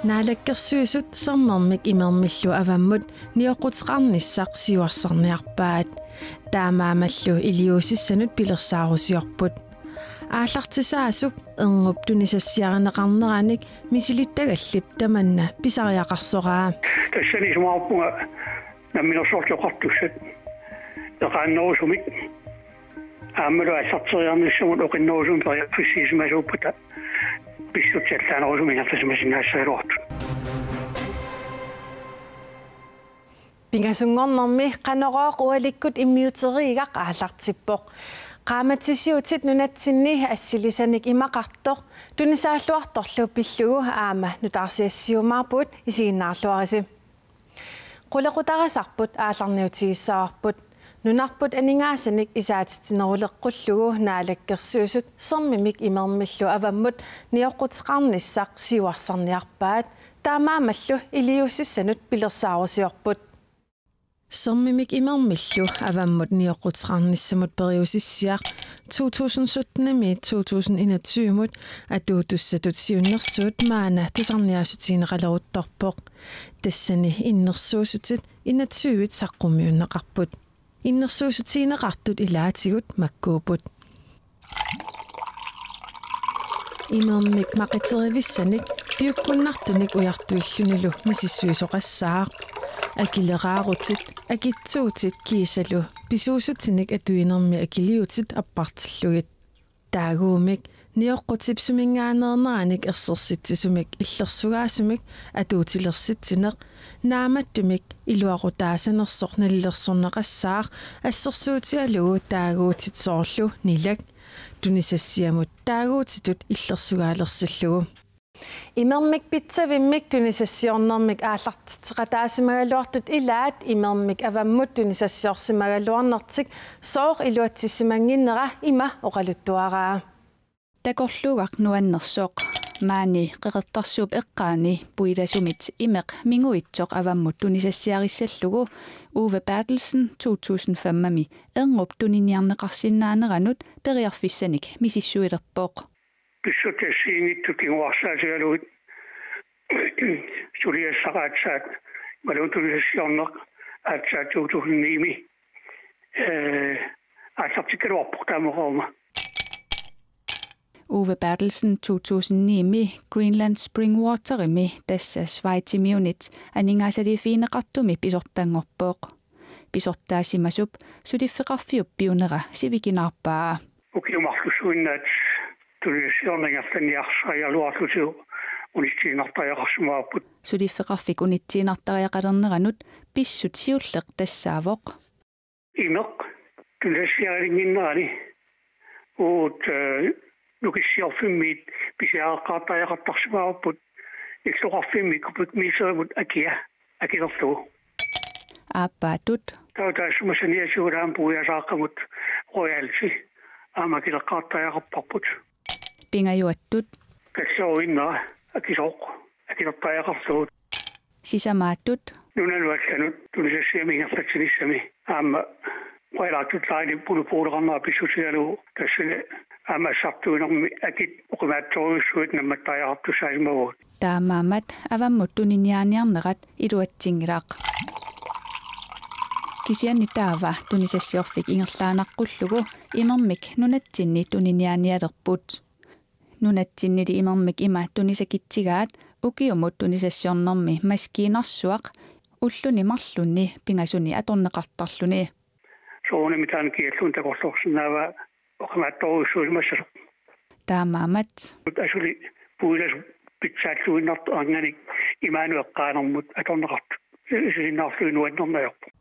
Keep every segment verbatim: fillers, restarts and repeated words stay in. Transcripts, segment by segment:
Naalakkersuisut sermermik imermillu avammut nioqquteqarnissaq siuarsarniarpaat. Taamaammallu iliuusissanut pilersaarusiorput. Aallartisaasup erngup tunisassiarineqarneranik misilittagallip tamanna pisariaqarsoraa. Tassani isumaqarpunga Namminersorlutik Oqartussat eqaannerusumik aammalu aallarteriarnissamut oqinnerusumik periarfissiisimasuuppata pissutsit allaanerusumik ingerlasimasinnaassagaluartut. Pingasunngornermi Qanorooq ualikkut immiuteriigaq aallartippoq. Qaammatisiutit nunatsinni assilisanik imaqartoq tunisaalluartorlu pillugu aamma nutaarsiassiumaarpugut, isiginnaarluarisi. Qulequtarisarput aallarniutigissavarput. Nunarput aningaasanik isaatitsineruleqqullugu Naalakkersuisut sermimik imermillu avammut nioqquteqarnissaq siuarsarniarpaat. Taamaammallu iliuusissanut pilersaarusiorput. Sermimik imermillu avammut nioqquteqarnissamut periusissiaq to tusind sytten-imiit to tusind enogtyve-mut atuutussatut siunnersuut maanna tusarniaassutigineqaleruttorpoq. Tassani innersuussutit enogtyve saqqummiunneqarput. Innersuussutigineqartut ilaatigut makkuupput. Imermik maqiterivissani piukkunnartunik ujartuillunilu misissuisoqassaaq. Akileraarutit, akitsuutit kiisalu pisuussutinik atuinermi akiliutit appartillugit. Taaguumik nioqqutip suminngaanneerneranik ersersitsisumik illersugaasumik atuutilersitsineq, naammattumik iluaqutaasanersoq nalilersorneqassaaq assersuutigalugu taaguutit soorlu nilak, tunisassiamut taaguutitut illersugaalersillugu. Imermik pitsavimmik tunisassiornermik aallartitseqataasimagaluartut ilaat imermik avammut tunisassiorsimagaluarnertik sooq iluatsissimannginnera ima oqaluttuaraa. Takorluugaq nuannersoq. Maani Qeqertarsuup eqqaani puilasumit imeq minguitsoq avammut tunisassiarissallugu Uwe Berthelsen to tusind fem-mi erngup tuniniarneqarsinnaaneranut periarfissanik misissuilerpoq. Pissutsit assigiinngitsut kinguarsaatigalugit suliassaq aatsaat imaluunniit tunisassiorneq aatsaat to tusind ni-mi, ee, aallartikkaluarpoq taama oqaruma. Uwe Berthelsen to tusind ni-mi Greenland Springwaterimi, tassa Schweizimiunit, aningaasaliiffigineqartumi pisortanngorpoq. Pisortaasimasup suliffeqarfiup piunera sivikinaarpaa. Ukiut marlussuinnaat tunisassiorneq ingerlanniarsarigaluarlutigu unitsiinnartariaqarsimavarput. Suliffeqarfik unitsiinnartariaqalerneranut pissut siulleq tassaavoq. Imeq tunisassiarinnginnerani uagut, ee, nukissiorfimmiit pisiareqqaartariaqartarsimavarput illoqarfimmi kubikmeterimut akia akilerlugu. Aappaatut. Taava taassuma saniatigut aamma puiasaaqamut royalty aamma akileqqaartariaqarparput. Pingajuattut. Kalleruinnera akisooq akilertariaqarlugu. Sisamaatut. Nunanut allanut tunisassiami ingerlatsinissami aamma qujalaattut laanip monopoleqarnera pissutigalugu tassani aamma assartuinermi akit oqimaatsorujussuit nammattariaqartussaasimavagut. Taamaammat avammut tuniniaaniarnerat iluatsinngilaq. Kisianni taava tunisassiorfik ingerlaannaqqullugu imermik nunatsinni tuniniaanialerput. Nunatsinnili imermik ima tunisakitsigaat ukiumut tunisassiornermi maskiinarsuaq ulluni marlunni pingasuni atorneqartarluni. Soorunami taanna kialluunniit takorloorsinnaavaa oqimaatsorujussuusimassasoq. Taamaammat. Asuli puilasup pitsaalluinnartoq anganik imaanut eqqaanermut atorneqartut. Isiginnaarlugit nuannerneq ajorpoq.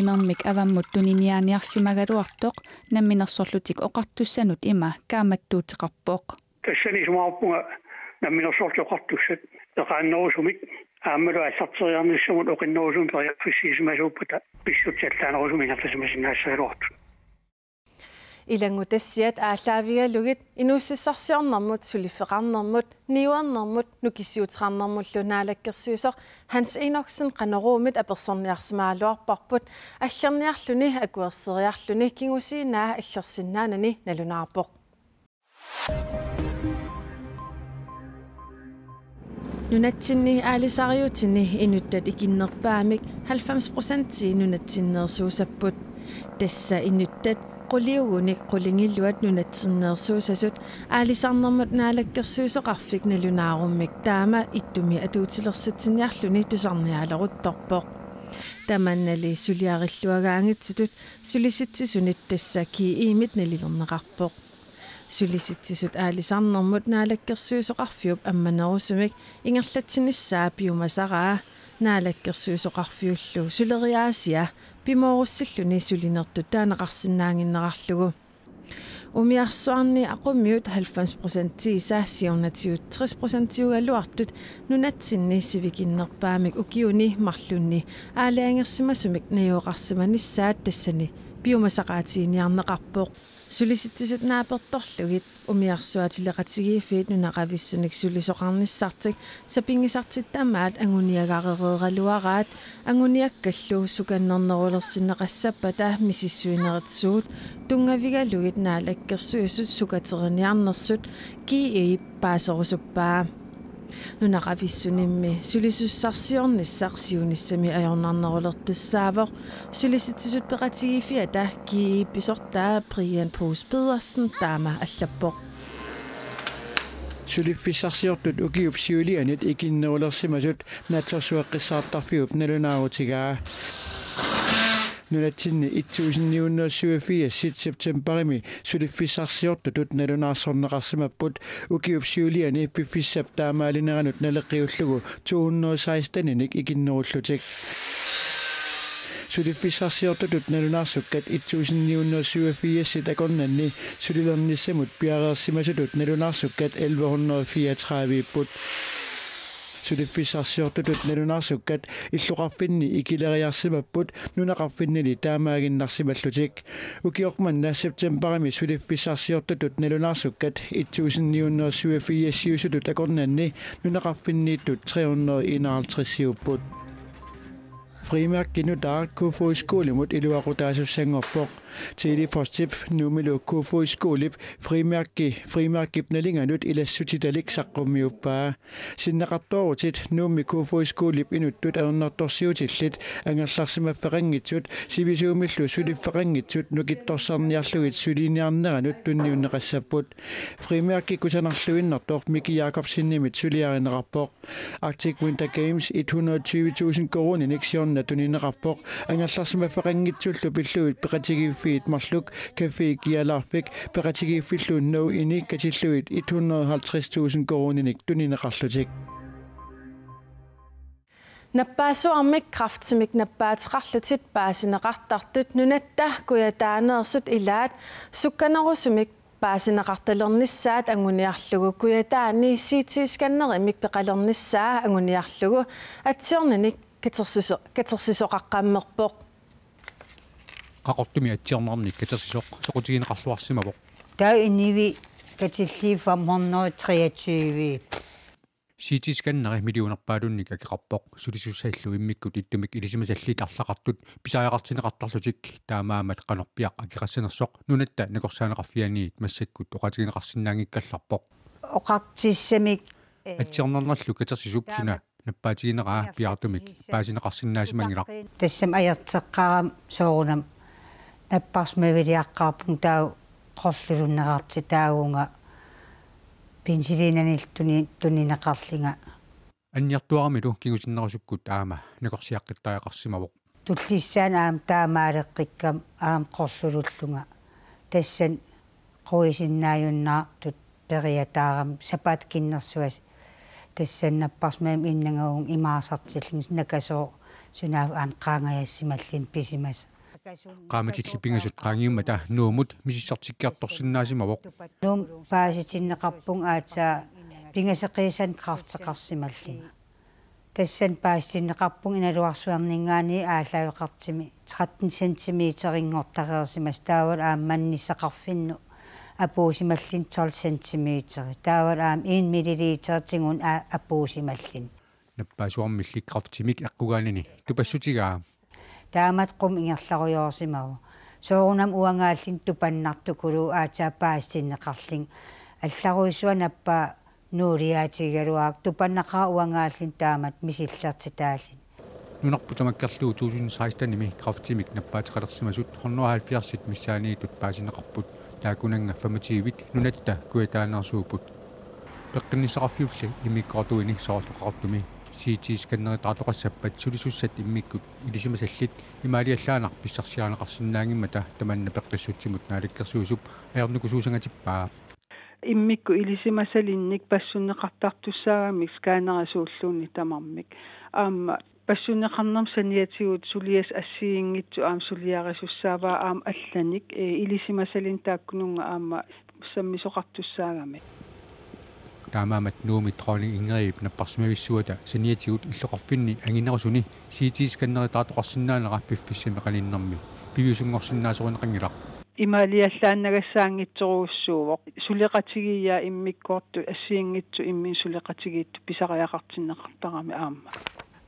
Imermik avammut tuniniaaniarsimagaluartoq Namminersorlutik Oqartussanut ima kaammattuuteqarpoq. Tassani isumaqarpunga Namminersorlutik Oqartussat eqaannerusumik aammalu aallarteriarnissamut oqinnerusumik periarfissiisimasuuppata pissutsit allaanerusumik ingerlasimasinnaassagaluartut. Ilanngutassiat aallaavigalugit inuussutissarsiornermut, suliffeqarnermut, niuernermut, nukissuteqarnermullu naalakkersuisoq Hans Enoksen Qanoruumit apersorniarsimagaluarparput, aggerniarluni akuerseriarluni kingusinnaanani aggersinnaanani nalunaarpoq. Nunatsinni aalisariutini inuttat ikinnerpaamik halvfems procentii nunatsinneersuusapput. Tassa inuttat quliugunik qulingiluat nunatsinneersuusasut Aalisarnermut Naalakkersuisoqarfik nalunaarummik taama ittumi atuutilersatsiniarluni tusarniaaleruttorpoq. Tamannali suliarilluagaanngitsutut Sulisitsisunit, tassa G E-mit, nalilerneqarpoq. Sulisitsisut Aalisarnermut Naalakkersuisoqarfiup ammanerusumik ingerlatsinissaa piumasaraa Naalakkersuisoqarfiullu suleriaasia pimoorussilluni sulinertut taaneqarsinnaannginnerarlugu. Umiarsuarni aqummiut halvfems procentiisa siornatigut tres procentiugaluartut nunatsinni sivikinnerpaamik ukiuni marlunni aalajangersimasumik najugaqarsimanissaat tassani piumasaqaatiginiarneqarpoq. Sulisitsisut naapertorlugit umiarsuaatileqatigiiffiit nunaqavissunik sulisoqarnissartik sapinngisartik tamaat anguniagarereeraluaraat, anguniakkallu sukannernerulersinneqassappata misissuinerit suut tunngavigalugit Naalakkersuisut sukateriniarnersut G E paaserusuppaa. Nunaqavissunimmi sulisussarsiornissaq siunissami ajornarnerulertussaavoq, Sulisitsisut Peqatigiiffiata G E pisortaa Brian Poos Pedersen taama allappoq. Suliffissarsiortut ukiup siulianit ikinnerulersimasut Naatsorsueqqissaartarfiup nalunaarutigaa. Nunatsinni et tusind ni hundrede syvogfirs septembarimi suliffissarsiortutut nalunaarsorneqarsimapput ukiup siuliani piffissap taamaalineranut naleqqiullugu to hundrede seksteninik ikinnerullutik. Suliffissarsiortutut nalunaarsukkat et tusind ni hundrede syvogfirsit akornanni sulilernissamut piareersimasutut nalunaarsukkat elleve hundrede fireogtredive-ipput. Suliffissarsiortutut nalunaarsukkat illoqarfinni ikileriarsimapput nunaqarfinnili taamaaginnarsimallutik. Ukioq manna septembarimi suliffissarsiortutut nalunaarsukkat et tusind ni hundrede syvogfirsiusutut akornanni nunaqarfinniittut tre hundrede enoghalvtreds-iupput. Frimærki nutaaq Kofoeds Skolimut iluaqutaasussanngorpoq. Tele-Postip Nuummilu Kofoeds Skolip frimærki, frimærkip nalinganut ilassutitalik saqqummiuppaa. Sinneqartoorutit Nuummi Kofoeds Skolip inuttut ajornartorsiutillit angerlarsimaffeqanngitsut sivisuumillu suliffeqanngitsut nukittorsarniarlugit suliniarneranut tunniunneqassapput. Frimærki kusanarluinnartoq Miki Jakobsenimit suliarineqarpoq. Arctic Winter Games et hundrede tyve tusind koruuninik siorna tunineqarpoq. Angerlarsimaffeqanngitsullu pillugit peqatigiiffiit marluk Café Kialaarfik peqatigiiffillu No Ini katillugit et hundrede halvtreds tusind koruuninik tunineqarlutik. Nappaasuarmik kræftimik nappaateqarlutik paasineqartartut nunatta kujataaneersut ilaat sukkanerusumik paasineqartalernissaat anguniarlugu kujataani C T-scannerimik peqalernissaa anguniarlugu atsiorninik katersiso-, katersisoqaqqammerpoq. Qaqortumi atsiornernik katersisoq soqutigineqarluarsimavoq. Taava inuit katillugit fem hundrede treogtyve. C T-scanneri millionerpaalunnik akeqarpoq, sulisussallu immikkut ittumik ilisimasallit arlaqartut pisariaqartinneqartarlutik, taamaammat qanorpiaq akeqassanersoq Nunatta Nakorsaaneqarfianiit massakkut oqaatigineqarsinnaanngikkallarpoq. Oqartussamik, eh, atsiornernerlu katersisup suna nappaatigineraa piaartumik paasineqarsinnaasimanngilaq. Tassami ajorteqqaarama soorunami napparsimaviliaqqaarpunga taava qorlulunneqartitaavunga penicillinimik tuni-, tunineqarlunga. Anniartuaramilu kingusinnerusukkut aamma nakorsiaqqittariaqarsimavoq. Tullissaani aamma taamaaleqqikkama aamma qorlulullunga. Tassani quisinnaajunnaartut periataarami sapaatip akunnersuaq. Tassani napparsimavimmi innangavunga imaarsartillunga nakasooq sunaaffa aamma qaangajassimalluni pisimasoq. Qaammatillu pingasut qaangiummata Nuummut misissortikkiartorsinnaasimavoq. Nuummi paasitinneqarpunga aatsaat pingasoqiusanik kræfteqarsimallunga. Tassani paasitinneqarpunga Inaluarsuarninngaanniit aallaveqartumi tretten centimeterinngortareersimasoq, taavalu aamma mannissaqarfinnut apuusimalluni tolv centimeteri, taavalu aamma en milliliter tigun a-, apuusimalluni. Nappaasuarmilli kræftimik eqqugaanini tupassutigaa. Taamatut qummut ingerlarujoorsimavoq. Soorunami uangaalluni tupannartukuluuvoq aatsaat paasitinneqarlunga. Allarujussuaq nappaa nuuliaatigigaluarpara, tupannaqaaq uangaalluni taamatut misillertitaalluni. Nunarput tamakkerlugu to tusind sekstenimi kræftimik nappaateqalersimasut hundrede og halvfjerds missaanniittut paasineqarput, taakkunannga femogtyve nunatta kujataaneersuupput. Peqqinnissaqarfiulli immikkoortuini soorlu Qaqortumi C T-scanneritaartoqassappat sulisussat immikkut ilisimasallit imaaliallaannaq pissarsiarineqarsinnaanngimmata tamanna peqqissutsimut naalakkersuisup ajornakusuusangatippaa. Immikkut ilisimasalinnik passunneqartartussaagamik scannerisuulluunniit tamarmik. Aamma passunneqarnermut saniatigut suliassaq assigiinngitsoq aamma suliarisussaavaa aamma allanik, ee, ilisimasalinnut taakkununnga aamma sammisoqartussaagamik. Taamaammat Nuummi Dronning Ingridip napparsimavissuata saniatigut illoqarfinni anginerusuni C T-scanneritaartoqarsinnaanera piffissami qaninnermi piviusunngorsinnaasorineqanngilaq. Imaaliallaannagassaanngitsorujussuuvoq. Suleqatigiiaat immikkoortut assigiinngitsut imminnut suleqatigiittut pisariaqartinneqartarami aamma.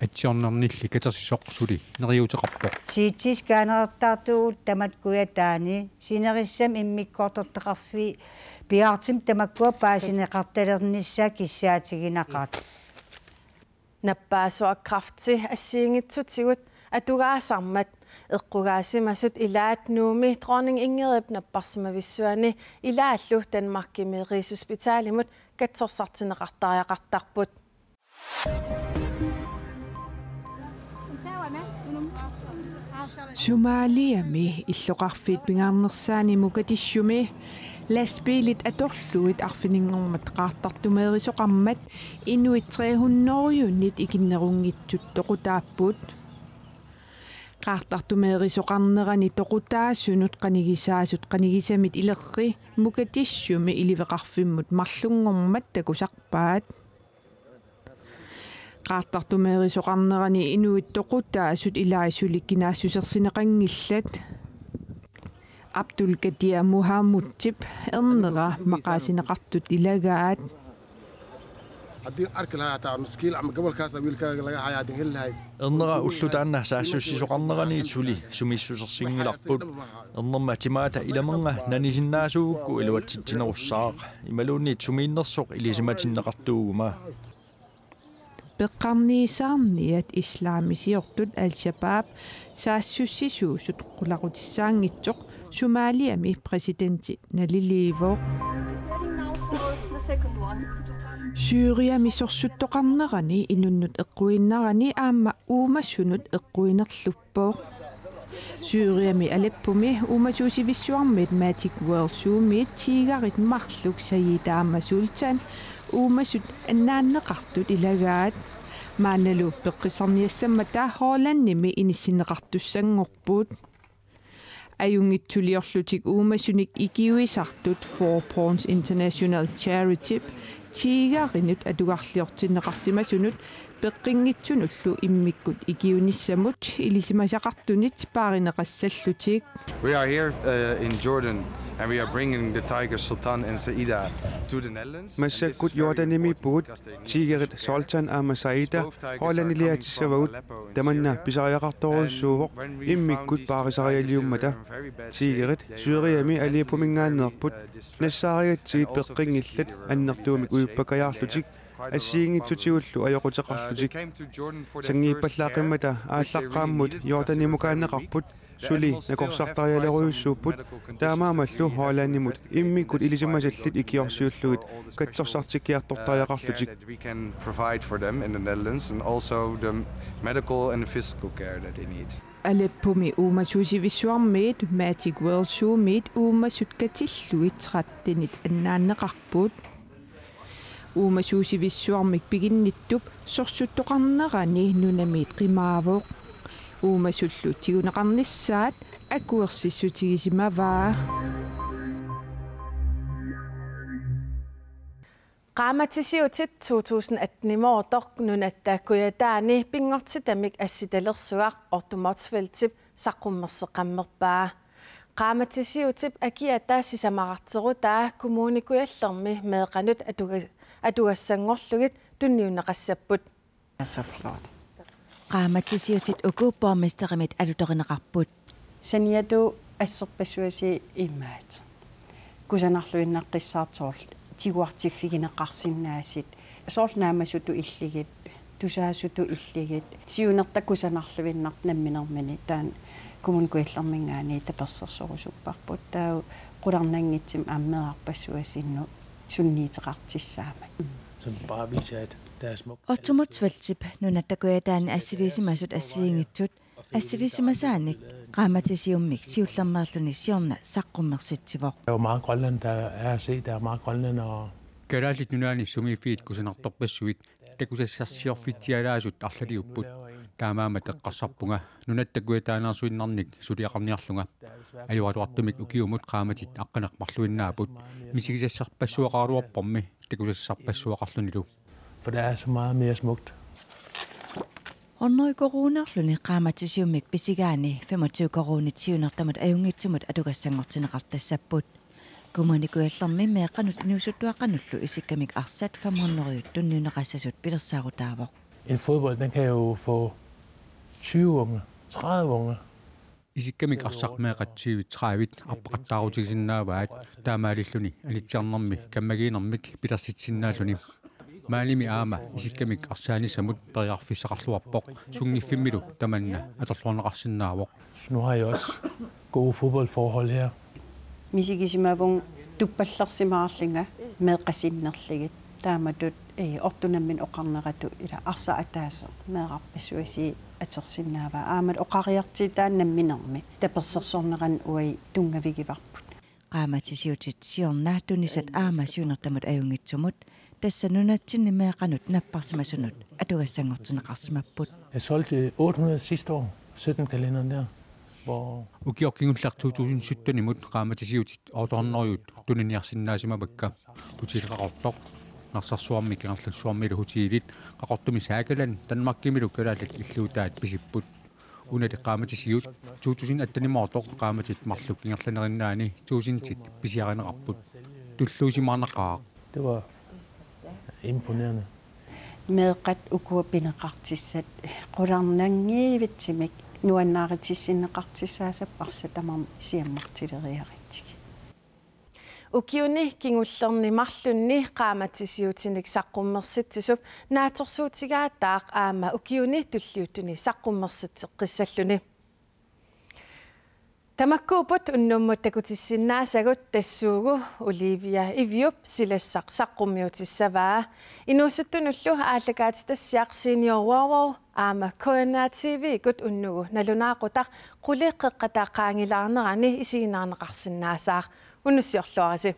Atsiornernilli katersisoq suli neriuuteqarpoq. C T-scanneritaartugut tamatta kujataani sinerissami immikkoortortaqarfiit piaartumik tamakkua paasineqartalernissaat kissaatiginaqaat. Nappaasuarmik kræfti assigiinngitsutigut atugaasarmat eqqugaasimasut ilaat Nuummi Dronning Ingridip napparsimavissuani ilaallu Danmarkimi Rigshospitalimut katsorsartinneqartariaqartarput. Somaliami illoqarfiit pingaarnersaanni Mogadishumi lastbiilit atorlugit arfininngormat qaartartumeerisoqarmat inuit tre hundrede-nit ikinnerunngitsut toqutaapput. Qaartartumeerisoqarnerani toqutaasunut qanigisaasut qanigisamit ilerri Mogadishumi iliveqarfimmut marlunngormat takusarpaat. Qaartartumeerisoqarnerani inuit toqutaasut ilaat suli kinaassusersineqanngillat. Abdul Kadir Muhammudip ernera maqaasineqartut ilagaat. Haddii arki lahaa taa nus kiil ama gabalkaasa wiilkaaga laga hayaa hadin heli lahayd. Ernera ulloq taanna saassussisoqarneraniit suli sumiissusersinngilarput. Ernerma timaata ilamernga nanisinnaasuugukku iluatsitsinerussaaq. Imaluunniit sumiinnersoq ilisimatinneqartuuguma. Peqqarniisaarniat islamisiortut Al-Shabaab saassussisuusut qularutissaanngitsoq Somaliami præsidenti naliliivoq. Syriami sorsuttoqarnerani inunnut eqquinnarani aamma uumasunut eqquinerluppoq. Syriami Aleppomi uumasuusivissuarmiit Magic World Zoomiit tigerit marluk Saida aamma Sultan uumasut annaanneqartut ilagaat. Maannalu peqqissarniassammata Hollandimi inissinneqartussanngorput. Ajunngitsuliorlutik uumasunik ikiuisartut Four Points International Charityp tigerinut atugarliortinneqarsimasunut peqqinngitsunullu immikkut ikiunissamut ilisimasaqartunit paarineqassallutik. We are here, uh, in Jordan, and we are bringing the tiger Sultan and Saida to the Netherlands. Massakkut Jordanimiippugut, tigerit Sultan aamma Saida Hollandiliaatissavagut, tamanna pisariaqartorujussuuvoq immikkut paarisarialiummata. Tigerit Syriami Aleppominngaanneerput, nassaarigatsigit peqqinngillat annertuumik ujuppakajaarlutik, assigiinngitsutigullu ajoquteqarlutik. Sanngiippallaaqimmata aallaqqaammut Jordanimukaanneqarput, suli nakorsartarialerujussuupput, taamaammallu Hollandimut immikkut ilisimasallit ikiorsiullugit katsorsartikkiartortariaqarlutik. We can provide for them in the Netherlands and also the medical and physical care that they need. Aleppomi uumasuusivissuarmiit Magic World Zoomiit uumasut katillugit trettenit annaanneqarput. Uumasuusivissuarmik piginnittup sorsuttoqarnerani nunamiit qimaavoq. Uumasullu tiguneqarnissaat akuersissutigisimavaa. Qaammatisiutit to tusind atten-imoortoq Nunatta Kujataani pinngortitamik assitalersuaq Otto Motzfeldtip saqqummerseqqammerpaa. Qaammatisiutip akiata sisamaqarterutaa Kommune Kujallermi meeqqanut atuga-, atugassanngorlugit tunniunneqassapput. Qaammatisiutit uku borgmesterimit alutorineqarput. Saniatigut asserpassuasi imaat. Kusanarluinnaqqissaartoq soorlu tiguartiffigineqarsinnaasut. Soorlu naamasutut illugit, tusaasutut illugit. Siunertaq kusanarluinnartoq namminermini taanna Kommune Kujallerminngaanniit tapersersorusupparput. Taava qularnanngitsumik aamma meerarpassuasinnut sunniuteqartussaammat. Som bare viser, at der er smukt. Otto Motzfeldtip Nunatta Kujataani assiliisimasut assigiinngitsut, assiliisimasaanik qaammatisiummik siullermeerluni siorna saqqummersitsivoq. Det er jo meget Grønland, der er at se, der er meget Grønland og Kalaallit Nunaanni sumiiffiit kusanartorpassuit takusassarsiorfitsialaasut arlaliupput. Taamaammat eqqarsarpunga Nunatta Kujataaneersuinnarnik suliaqarniarlunga. Ajoraluartumik ukiumut qaammatit aqqaneq-marluinnaapput. Misigisassarpassuaqaraluarpormi takusassarpassuaqarlunilu. For der er så meget mere smukt. Hundrede koruunerluni qaammatisiummik pisigaanni femogtyve koruunit siunertamut ajunngitsumut atugassanngortinneqartassapput. Kommune Kujallermi meeqqanut inuusuttuaqqanullu isikkamik arsat fem hundrede tunniunneqassasut pilersaarutaavoq. En fodbold, den kan jo få tyve unge, tredive unge. Isikkamik arsaq meeqqat tyve tredive arpaqattaarutigisinnaavaat, taamaalilluni anitsiarnermi kammagiinermik pilersitsisinnaalluni. Maanimi aamma isikkamik arsaanissamut periarfissaqarluarpoq sunngiffimmilu tamanna atorluarneqarsinnaavoq. Nu har I også gode fodboldforhold her. Misigisimavunga tuppallersimaarlunga meeqqat sinnerlugit. Taamatut, eh, Otto nammineq oqarneratut ila arsaq ataaseq meerarpassuasi atorsinnaavaa. Aamma oqariartitaa namminermi tapersersornerani uagut tunngavigivarput. Qaammatisiutit siorna tunisat aamma siunertamut ajunngitsumut tassa nunatsinni meeqqanut napparsimasunut atugassanngortinneqarsimapput. Jeg solgte otte hundrede sidste år, sytten kalenderen der, hvor Ukioq kingulleq to tusind sytten-imut qaammatisiutit otte hundrede tuniniarsinnaasimavakka. Hotel Qaqortoq, Narsarsuarmi Kangerlussuarmilu hotelit, Qaqortumi Sagaland, Danmarkimilu Kalaallit Illuutaat pisipput. Unali qaammatisiut to tusind atten-imoortoq qaammatit marluk ingerlanerinnaanni tuusintit pisiarineqarput. Tulluusimaarnaqaaq. Det var imponerende. Meeqqat ukua pineqartussat qularnanngivitsumik nuannaarutissinneqartussaassappat arsaq tamarmi siammartuleriarutsigit. Ukiuni kingullerni marlunni qaammatisiutinik saqqummersitsisup naatsorsuutigaataaq aamma ukiuni tulliuttuni saqqummersitseqqissalluni. Tamakkuupput unnummut takutissinnaasagut, tassuugu Olivia Iviup silassaq saqqummiutissavaa. Inuusuttunullu aallakaatitassiaq Senior Wow Wow aamma K N R T V-kkut unnugu nalunaaqutaq quli qeqqata qaangilaarnerani isiginnaarneqarsinnaassaaq. Unnussiorluarisi.